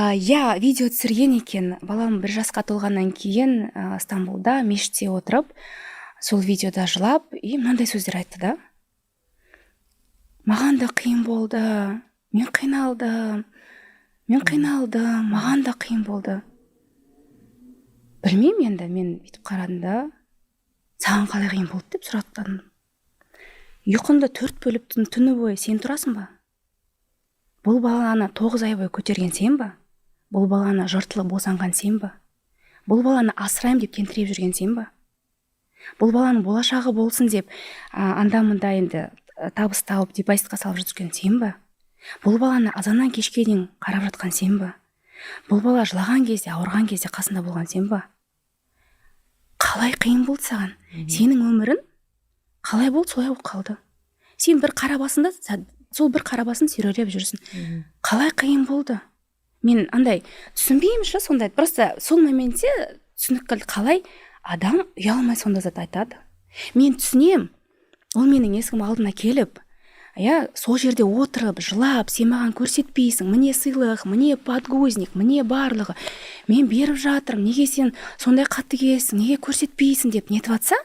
Иә, видео түсірген екен. Балам 1 жасқа толғаннан кейін Стамбулда мешітте отырып, сол видеода жылап и мынандай сөздер айтты да: «Маған да қиын болды, мен қиналдым, мен қиналдым, маған да қиын болды». Білмеймін енді, мен бүйтіп қарадым да, «Саған қалай қиын болды?» деп сұрадым. «Ұйқыңды төрт бөліп, түні бойы сен тұрасың ба? Бұл баланы 9 ай бойы көтерген сен ба? Бұл баланы жыртылып босанған сен ба? Бұл баланы асыраймын деп тентіреп жүрген сен ба? Бұл баланың болашағы болсын деп анда мында енді табыс тауып, депозитқа салып жүрген сен ба? Бұл баланы азаннан кешке дейін қарап жатқан сен ба? Бұл бала жылаған кезде, ауырған кезде қасында болған сен ба? Қалай қиын болды саған? Сенің өмірің қалай болды, солай болып қалды. Сен бір қара басында, сол бір қара басын сүйрелеп жүрсің. Қалай қиын болды?» Мен андай түсінбеймін ше сондай. Просто сол моментте түсінік келді: қалай адам ұялмай сондай зат айтады? Мен түсінемін, ол менің есігім алдына келіп, иә, сол жерде отырып жылап, «Сен маған көрсетпейсің, міне сыйлық, міне подгузник, міне барлығы, мен беріп жатырмын, неге сен сондай қатыгезсің, неге көрсетпейсің?» деп нетіп жатса,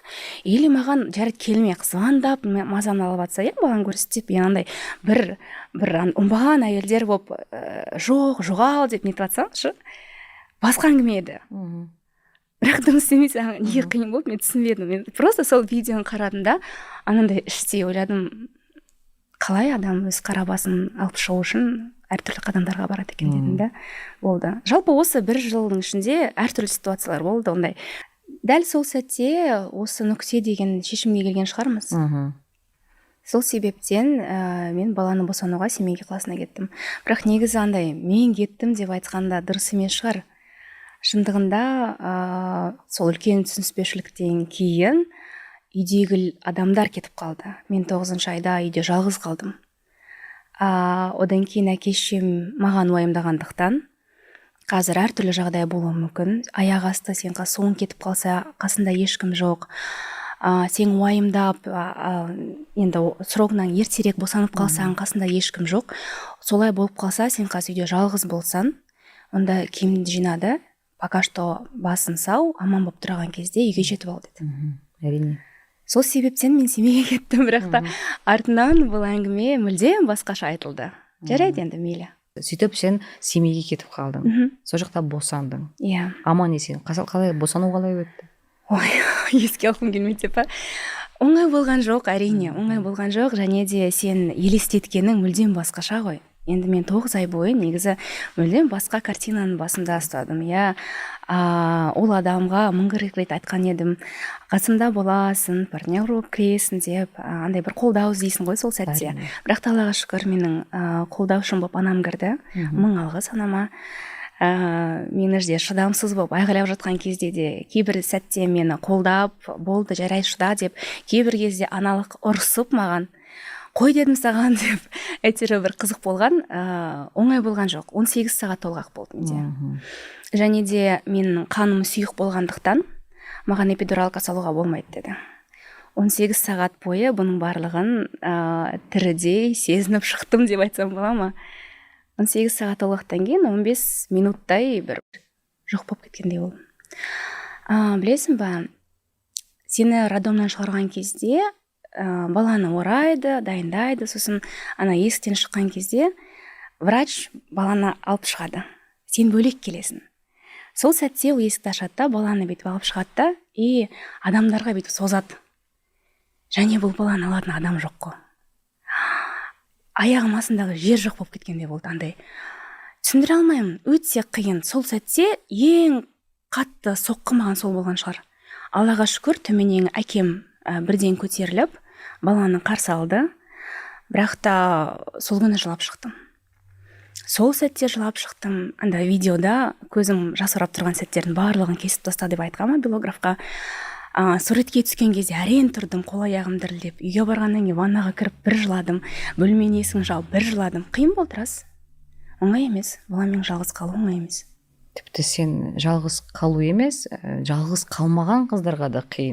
или маған, «Жарайды, келме», звондап мазамды алып жатса, иә, «Баланы көрсет» деп, мен андай бір оңбаған әйелдер болып, «Жоқ, жоғал» деп нетіп жатсам ше, басқа әңгіме еді. Бірақ дым істемей, саған неге қиын болды, мен түсінбедім. Мен просто сол видеоны қарадым да, анандай іштей ойладым: қалай адам өз қара басын алып шығу үшін әртүрлі қадамдарға барады екен дедім да, болды. Жалпы, осы бір жылдың ішінде әртүрлі ситуациялар болды ондай. Дәл сол сәтте осы нүкте деген шешімге келген шығармыз. Сол себептен мен баланы босануға Семей қаласына кеттім. Бірақ негізі андай мен кеттім деп айтқанда дұрыс емес шығар. Шындығында сол үлкен түсініспеушіліктен кейін үйдегі адамдар кетіп қалды. Мен 9-айда үйде жалғыз қалдым. Одан кейін әке шешем маған уайымдағандықтан, қазір әртүрлі жағдай болуы мүмкін, аяқ асты сен суың кетіп қалса, қасында ешкім жоқ, сен уайымдап, енді срогынан ертерек босанып қалсаң, қасында ешкім жоқ, солай болып қалса, сен қазір үйде жалғыз болсаң, онда киіміңді жина да, пока что басың сау, аман болып тұрған кезде үйге жетіп ал деді. Әрине. Сол себептен мен Семейге кеттім. Бірақ та артынан бұл әңгіме мүлдем басқаша айтылды. Жарайды енді, мейлі. Сөйтіп сен Семейге кетіп қалдың. Сол жақта босандың. Иә. Аман есен қалай босану, қалай өтті? Ой, еске алғым келмейді деп па. Оңай болған жоқ, әрине, оңай болған жоқ. Және де сен елестеткенің мүлдем басқаша ғой енді. Мен 9 ай бойы негізі мүлдем басқа картинаны басымда ұстадым, иә. Ол адамға мың қырық рет айтқан едім: «Қасымда боласың, партнер болып кіресің» деп. Андай бір қолдау іздейсің ғой сол сәтте. Бірақ та Аллаға шүкір, менің қолдаушым болып анам кірді. Мың алғыс анама. Мен жерде шыдамсыз болып айғайлап жатқан кезде де, кейбір сәтте мені қолдап, «Болды, жарайды, шыда» деп, кейбір кезде аналық ұрсып маған, «Қой дедім саған» деп, әйтеуір бір қызық болған. Оңай болған жоқ. 18 сағат толғақ болды менде. Және де менің қаным сұйық болғандықтан, маған эпидуралка салуға болмайды деді. 18 сағат бойы бұның барлығын тірідей сезініп шықтым деп айтсам бола ма. 18 сағат толғақтан кейін 15 минуттай бір жоқ болып кеткендей болдым. Білесің ба, сені роддомнан шығарған кезде баланы орайды, дайындайды, сосын ана есіктен шыққан кезде врач баланы алып шығады, сен бөлек келесің. Сол сәтте ол есікті ашады да, баланы бүйтіп алып шығады да и адамдарға бүйтіп созады. Және бұл баланы алатын адам жоқ қой. Аяғым астындағы жер жоқ болып кеткендей болды. Андай түсіндіре алмаймын, өте қиын. Сол сәтте ең қатты соққы маған сол болған шығар. Аллаға шүкір, төменнен әкем бірден көтеріліп, баланы қарсы алды. Бірақ та сол күні жылап шықтым, сол сәтте жылап шықтым. Анда видеода көзім жасаурап тұрған сәттердің барлығын кесіп таста деп айтқанмын мобилографқа. Суретке түскен кезде әрең тұрдым, қол аяғым дірілдеп. Үйге барғаннан кейін ваннаға кіріп бір жыладым, бөлменің есігін жауып бір жыладым. Қиын болды, рас, оңай емес. Баламен жалғыз қалу оңай емес. Тіпті сен жалғыз қалу емес, жалғыз қалмаған қыздарға да қиын.